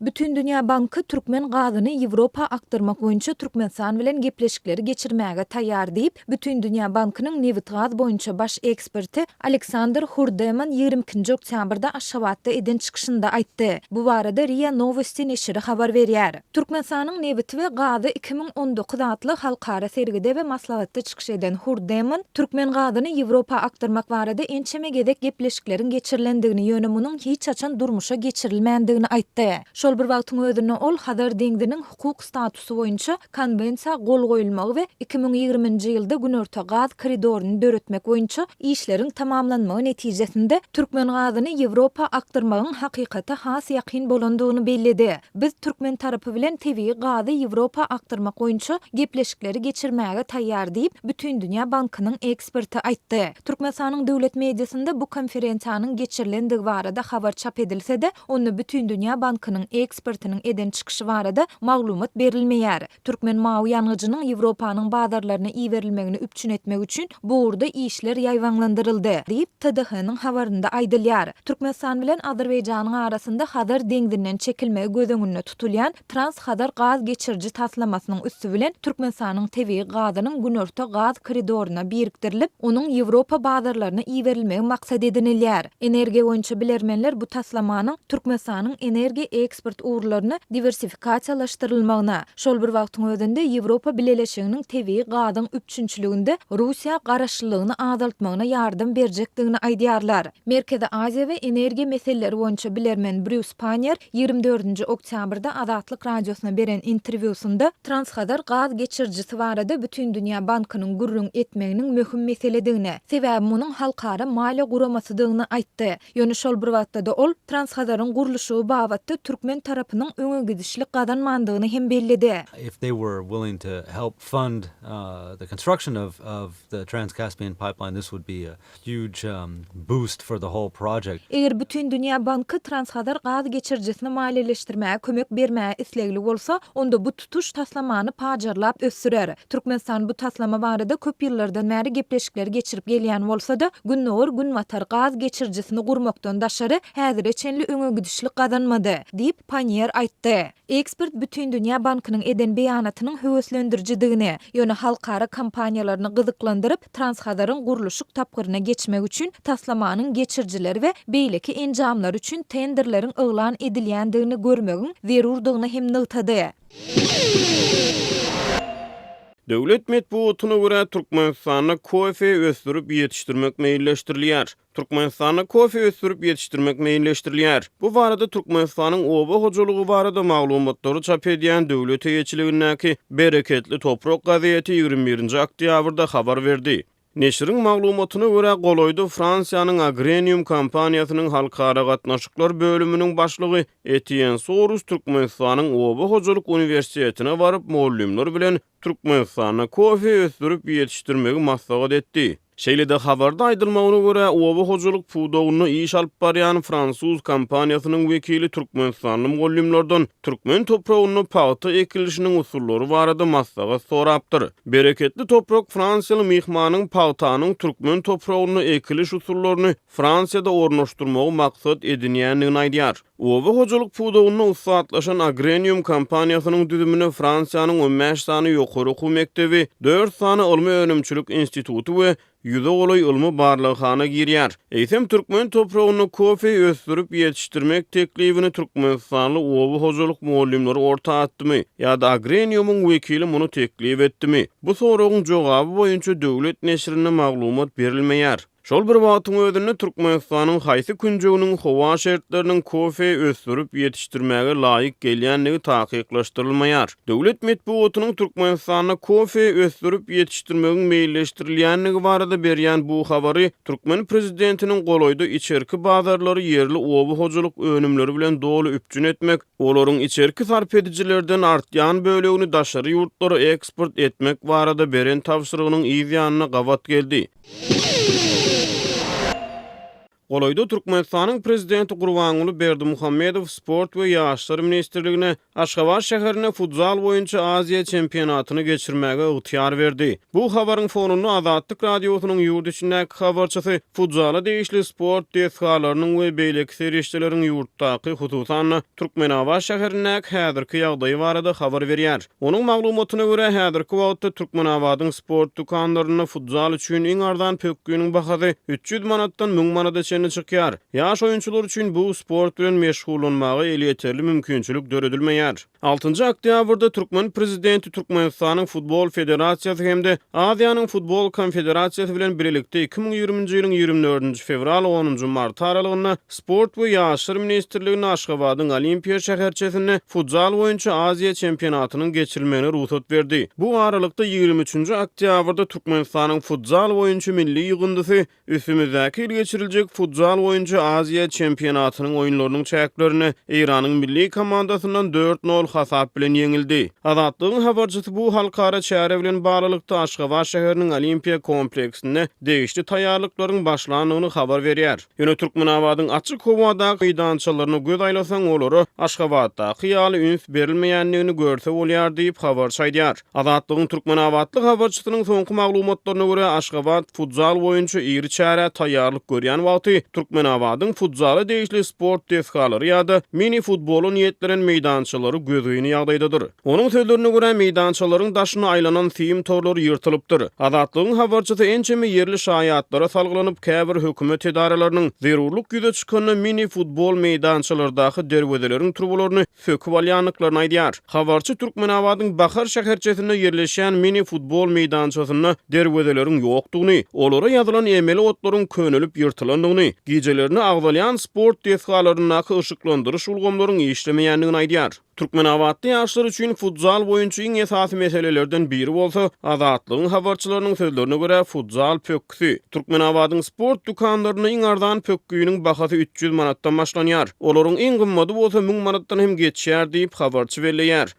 Bütindünýä banky türkmen gazyny Ýewropa akdyrmak boýunça Türkmenistan bilen gepleşikleri geçirmäge taýýar diýip, Bütindünýä bankynyň nebitgaz boýunça baş eksperti Aleksandr Hurdeman 22-nji oktýabrda Aşgabatda eden çykyşynda aýtdy. Bu barada RIA Nowosti neşiri habar berýär. Türkmenistanyň nebiti we gazy 2019 atly halkara sergide we maslahatda çykyş eden Hurdeman türkmen gazyny Ýewropa akdyrmak barada ençeme gezek gepleşikleriň geçirilendigini, ýöne munuň hiç haçan durmuşa geçirilmändigini aýtdy. Şol bir wagtyň özünde ol Hazar deňziniň hukuk statusy boýunça Konwensiýa gol goýulmagy we 2020-nji ýylda Günorta gaz koridoryny döretmek boýunça işleriň tamamlanmagy netijesinde türkmen gazyny Ýewropa akdyrmagyň hakykata has ýakyn bolandygyny belledi. Biz türkmen tarapy bilen tebigy gazy Ýewropa akdyrmak boýunça gepleşikleri geçirmäge taýýar diýip, Bütindünýä bankynyň eksperti aýtdy. Türkmenistanyň döwlet mediasynda bu konferensiýanyň geçirilendigi barada habar çap edilse-de, onda Bütindünýä bankynyň ekspertiniň eden çykyşy barada maglumat berilmeýär. Türkmen mawy ýangyjynyň Ýewropanyň bazarlaryna iberilmegini üpjün etmek üçin bu ugurda işler ýaýbaňlandyryldy, diýip, TDH-nyň habarynda aýdylýar. Türkmenistan bilen Azerbaýjanyň arasynda Hazar deňzinden çekilmegi göz öňünde tutulýan Trans-Hazar gaz geçiriji taslamasynyň üsti bilen Türkmenistanyň tebigy gazynyň Günorta gaz koridoryna birikdirilip, onuň Ýewropa bazarlaryna iberilmegi maksat edinilýär. Energiýa boýunça bilermenler bu taslamanyň Türkmenistanyň energiýa eksport ugurlaryny diwersifikasiýalaşdyrylmagyna, şol bir wagtyň özünde Ýewropa Bileleşiginiň tebigy gazyň üpjünçiliginde Russiýa garaşlylygyny azaltmagyna ýardam berjekdigini aýdýarlar. Merkezi Aziýa we energiýa meseleleri boýunça bilermen Brýus Panniýer 24 dördünji oktýabrda Azatlyk Radiosyna beren interwýusynda Transhazar gaz geçirijisi barada Bütindünýä bankynyň gürrüň etmeginiň möhüm meseledigini, sebäbi munuň halkara maliýe guramasydygyny aýtdy. Ýöne şol bir wagtda-da ol Transhazaryň gurluşygy babatda türkmen tarapynyň öňegidişlik gazanmandygyny hem belledi. If they were willing to help fund the construction of of the Trans-Caspian pipeline this would be a huge boost for the whole project. Eger Bütindünýä banky Transhazar gaz geçirijisini maliýeleşdirmäge kömek bermäge islegli bolsa, onda bu tutuş taslamany pajarlap ösdürer. Türkmenistan bu taslama barada köp ýyllardan bäri gepleşikleri geçirip gelýän bolsa-da, Gündogar-Günbatar gaz geçirijisini gurmakdan daşary häzire çenli öňegidişlik gazanmady, diýip, Panniýer aýtdy. Ekspert Bütindünýä bankynyň eden beýanatynyň höweslendirijidigini, ýöne halkara kompaniýalaryny gyzyklandyryp, Transhazaryň gurluşyk tapgyryna geçmek üçin taslamanyň geçirijileri we beýleki enjamlary üçin tenderleriň yglan edilýändigini görmegiň zerurdygyny hem nygtady. Döwlet metbugatyna görä, Türkmenistanda kofe ösdürip ýetişdirmek meýilleşdirilýär. Türkmenistanda kofe ösdürip ýetişdirmek meýilleşdirilýär. Bu barada Türkmenistanyň oba hojalygy barada maglumatlary çap edýän döwlet eýeçiligindäki Bereketli toprak gazeti 21-nji oktýabrda habar berdi. Neşiriň maglumatyna görä, golaýda Fransiýanyň Agrenium kompaniýasynyň halkara gatnaşyklar bölüminiň başlygy Etýen Sorus Türkmenistanyň Oba hojalyk uniwersitetine baryp, mugallymlar bilen Türkmenistanda kofe ösdürip ýetişdirmegi maslahat etdi. Şeýle-de habarda aýdylmagyna görä, oba hojalyk pudagynda iş alyp barýan fransuz kompaniýasynyň wekili türkmenistanly mugallymlardan türkmen topragynda pagta ekilişiniň usullary barada maslahat sorapdyr. Bereketli toprak fransiýaly myhmanyň pagtanyň türkmen topragynda ekiliş usullaryny Fransiýada ornaşdyrmagy maksat edinýändigini aýdýar. Oba hojalyk pudagynda ussatlaşan Agrenium kompaniýasynyň düzümine Fransiýanyň on bäş sany ýokary okuw mekdebi, dört sany ylmy-önümçilik instituty we ýüze golaý ylmy barlaghana girýär. Eýsem, türkmen topragynda kofe ösdürip ýetişdirmek teklibini türkmenistanly oba hojalyk mugallymlary orta atdymy ýa-da Agreniumyň wekili muny teklip etdimi? Bu soragyň jogaby boýunça döwlet neşirinde maglumat berilmeýär. Şol bir wagtyň özünde Türkmenistanyň haýsy künjeginiň howa şertleriniň kofe ösdürip ýetişdirmäge laýyk gelýändigi takyklaşdyrylmaýar. Döwlet metbugatynyň Türkmenistanda kofe ösdürip ýetişdirmegiň meýilleşdirilýändigi barada berýän bu habary türkmen prezidentiniň golaýda içerki bazarlary ýerli oba hojalyk önümleri bilen doly üpjün etmek, olaryň içerki sarp edijilerden artýan bölegini daşary ýurtlara eksport etmek barada beren tabşyrygynyň yz ýanyna gabat geldi. Golaýda Türkmenistanyň Prezidenti Gurbanguly Berdimuhamedow Sport we ýaşlar ministrligine Aşgabat şäherinde futzal boýunça Aziýa çempionatyny geçirmäge ygtyýar berdi. Bu habaryň fonunda Azatlyk Radiosynyň ýurt içindäki habarçysy futzala degişli sport desgalarynyň we beýleki serişdeleriň ýurtdaky, hususan-da, Türkmenabat şäherindäki häzirki ýagdaýy barada habar berýär. Onuň maglumatyna görä, häzirki wagtda Türkmenabadyň sport dükanlarynda futzal üçin iň arzan pökginiň bahasy 300 manatdan 1000 manada çenli çykýar. Ýaş oýunçylar üçin bu sport bilen meşgullanmaga elýeterli mümkinçilik döredilmeýär. Altynjy oktýabrda türkmen prezidenti Türkmenistanyň Futbol federasiýasy hem-de Aziýanyň Futbol konfederasiýasy bilen bilelikde 2020-nji ýylyň 24-nji fewral-onunjy marty aralygynda Sport we ýaşlar ministrligine Aşgabadyň Olimpiýa şäherçesinde futzal boýunça Aziýa çempionatynyň geçirilmegine rugsat berdi. Bu aralykda, 23-nji oktýabrda Türkmenistanyň futzal boýunça milli ýygyndysy Üstümizdäki ýyl geçiriljek futzal boýunça Aziýa çempionatynyň oýunlarynyň çäklerinde Eýranyň milli komandasyndan dört nol hasap bilen ýeňildi. Azatlygyň habarçysy bu halkara çäre bilen baglylykda Aşgabat şäheriniň Olimpiýa kompleksinde degişli taýýarlyklaryň başlandygyny habar berýär. Ýöne Türkmenabadyň açyk howadaky meýdançalaryna göz aýlasaň, olara Aşgabatdaky ýaly üns berilmeýändigini görse bolýar diýip, habarçy aýdýar. Azatlygyň türkmenabatly habarçysynyň soňky maglumatlaryna görä, Aşgabat futzal boýunça iri çärä taýýarlyk görýän wagty, Türkmenabadyň futzala degişli sport desgalary ýa-da mini-futbola niýetlenen meýdançalary gözgyny ýagdaýdadyr. Onuň sözlerine görä, meýdançalaryň daşyna aýlanan sim torlary ýyrtylypdyr. Azatlygyň habarçysy ençeme ýerli şaýatlara salgylanyp, käbir hökümet edaralarynyň zerurlyk ýüze çykanda mini-futbol meýdançalardaky derwezeleriň turbalaryny söküp alýandyklaryny aýdýar. Habarçy Türkmenabadyň Bahar şäherçesinde ýerleşýän mini-futbol meýdançasynda derwezeleriň ýokdugyny, olara ýazylan emeli otlaryň könelip ýyrtylandygyny, gijelerine agzalýan sport desgalaryndaky yşyklandyryş ulgamlaryň işlemeýändigini aýdýar. Türkmenabatly ýaşlar üçin futzal boýunça iň esasy meselelerden biri bolsa, Azatlygyň habarçylarynyň sözlerine görä, futzal pökgüsi. Türkmenabadyň sport dükanlarynda iň arzan pökginiň bahasy 300 manatdan başlanýar. Olaryň iň gymmady bolsa 1000 manatdan hem geçýär diýip, habarçy belleýär.